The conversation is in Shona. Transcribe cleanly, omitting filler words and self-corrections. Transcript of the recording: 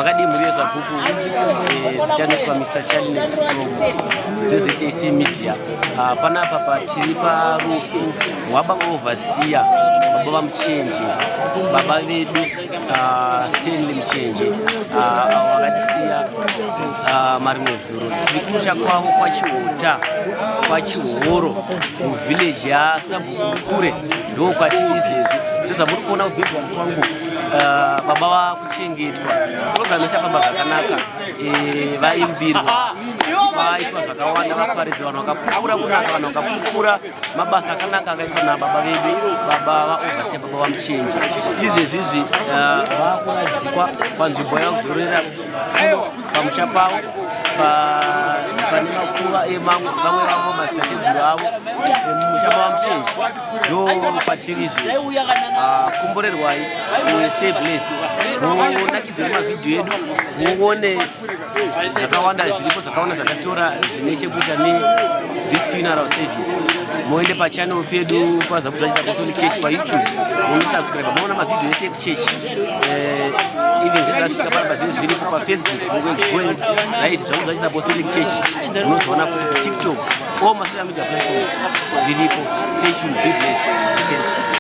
Makadii mhuri yeZvapupu? Zita rinoitwa Mr Charlinet from ZZAC Media. Panapa patiri parufu rwababa overseer, baba vaMuchenje, baba vedu Stanley Muchenje, avo vakatisiya marimwe zuro. Tiri kumusha kwavo kwaChihota, kwaChihoro, muvillage yaSabhuku Kure, ndo kwatiri izvezvi. Sezvamuri kuona kubackground kwangu, baba vakuchengetwa. Program isafamba zvakanaka, vaimbirwa, vaitwa zvakawanda, vaparidza, vanhu vakapupura kunaka, vanhu vakapupura mabasa akanaka akaitwa nababa vedu, baba vaoverseer, baba vaMuchenje. Izvezvizvi vakuradzikwa panzvimbo yakudzorera pamusha pavo, pane makuva emamwe vamwe vavo madzitateguru avo mumusha mavaMuchenje. Ndo patiri izvezvi. Komborerwai, stay blessed, munakidzwe nemavhidhiyo edu, muone zvakawanda zviripo, zvakawanda zvatatora zvine chekuita nethis funeral service. Muende pachannel pedu paZvapupu zvaJesu Apostolic Church paYouTube, munosubscribe, muona mavhidhiyo ese ekuchechi, even zvezvazvitika panapa zvinhu zviripo. PaFacebook right, Zvapupu zvaJesu Apostolic Church, munozoona futi kuTikTok, all masocial media platforms zviripo. Stay tuned, be blessed. Attention.